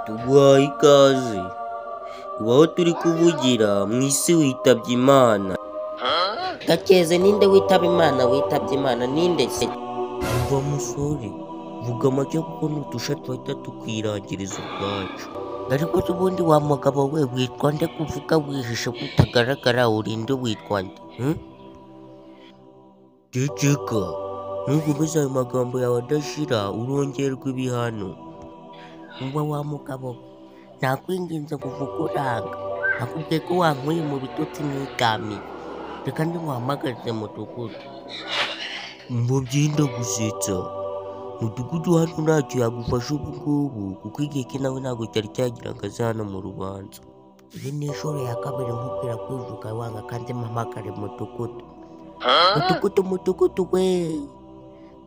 Tuguhaye ikaze. Ubu aho turi kuvugira mu isi witabye Imana. Gakeze ninde witaba Imana? Witabye Imana ninde se? Umva musore, vuga make kuko nutusha tuhita tukwirangiriza ubwacu. Ariko se ubundi wa mugabo we witwa nde kuvuga wihishe kutagaragara, urinde witwa nde? Ceceka, nukomeza ayo magambo yawe adashira urongerwa ibihano. Umva wa mugabo we, nakwinginze kuvuga uranga, nakubwiye ko wankuye mu bitotsi nigamiye, reka nguhamagarize mudugudu. Umva byenda gusetsa, mudugudu hano ntacyo yagufasha ubu ngubu kuko igihe ke nawe ntabwo cyari cyagira ngo aze hano mu rubanza. Iyi ni inshuro ya kabiri nkubwira kwivuga wanga kandi mpamagare mudugudu. Mudugudu, mudugudu we,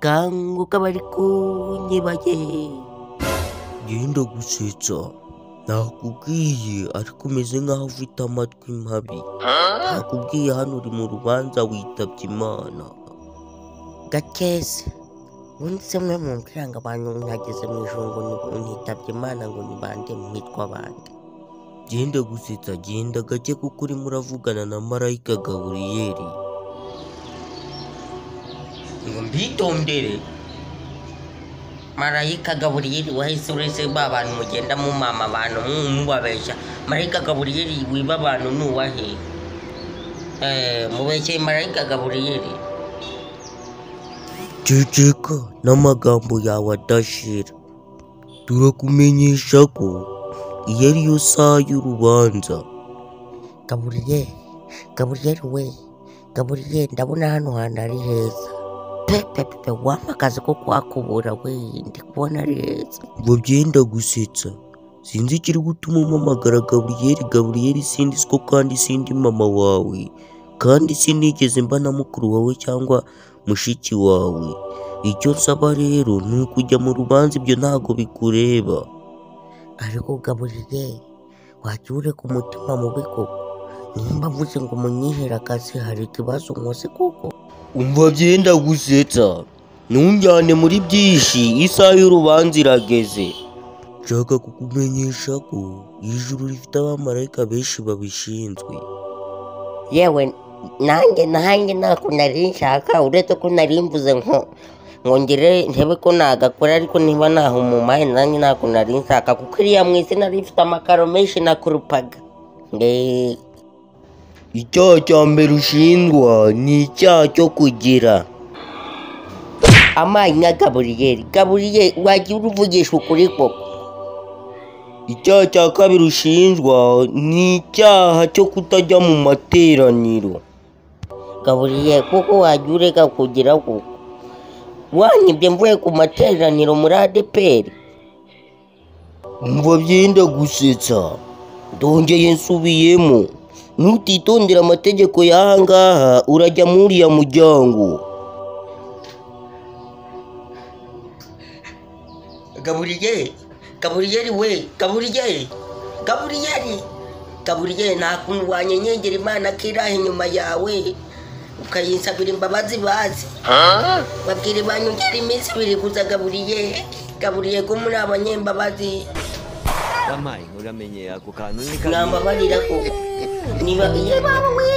kanguka bari kunyibaye. Byenda gusetsa, nakubwiye ariko umeze nkaho ufite amatwi mabi. Nakubwiye hano uri mu rubanza witabye Imana. Gakeze, ubundi se mwe mumbwira ngo abantu ntageze mu ijuru ngo nitabye Imana ngo ni bande, mwitwa bande? Byenda gusetsa, genda gake kuko urimo uravugana na marayika Gaburiyeli. Ngo mbitondere marayika Gaburiyeli wahise urese ba bantu mugenda mumama abantu mubabeshya. Marayika Gaburiyeli wiba abantu ni uwahe? Mubeshyeye marayika Gaburiyeli. Ceceka n'amagambo yawe adashira. Turakumenyesha ko iyi ariyo saha y'urubanza. Gaburiyeli, Gaburiyeli we, Gaburiyeli ndabona hano hantu ari heza. Pe pe pe, wampa akazi ko kuhakubura we, ndi kubona ari heza. Ngo byenda gusetsa, sinzi ikiri gutuma umpamagara Gaburiyeli. Gaburiyeli sindi siko kandi sindi mama wawe, kandi sinigeze mba na mukuru wawe cyangwa mushiki wawe. Icyo nsaba rero ni ukujya mu rubanza, ibyo ntabwo bikureba. Ariko Gaburiyeli, wajya ureka umutima mubi koko? Nimba mvuze ngo munyihere akazi hari ikibazo nkoze koko? Umva byenda gusetsa, ntunjyane muri byinshi, isaha y'urubanza irageze. Nshaka kukumenyesha ko ijuru rifite abamarayika benshi babishinzwe. Yewe nanjye nanjye ntako nari nshaka, uretse ko nari mvuze ngo ngire ntebe ko nagakora, ariko niba nahumumaye nanjye ntako nari nshaka, kuko iriya mu isi nari mfite amakaro menshi nakurupaga. Icyaha cya mbere ushinjwa ni icyaha cyo kugira amayi nka Gaburiyeli. Gaburiyeli wagiye uruvugisha ukuri koko? Icyaha cya kabiri ushinjwa ni icyaha cyo kutajya mu materaniro. Gaburiyeli kuko wagiye ureka kugira koko? Wanyibye mvuye ku materaniro muri ADPR. Umva byenda gusetsa, ndongeye nsubiyemo, nutitondera amategeko y'aha ngaha urajya muri uriya muryango. Gaburiyeli, Gaburiyeli we, Gaburiyeli, Gaburiyeli, Gaburiyeli, nta kuntu wanyenyegera Imana ko iraha inyuma yawe ukayinsabira imbabazi bazi. Babwire banyongera iminsi ibiri gusa Gaburiyeli, Gaburiyeli ko muri abanyembabazi. Wampaye uramenye ako kantu ni kabi. Mwambabarira ko niba iyo baba we.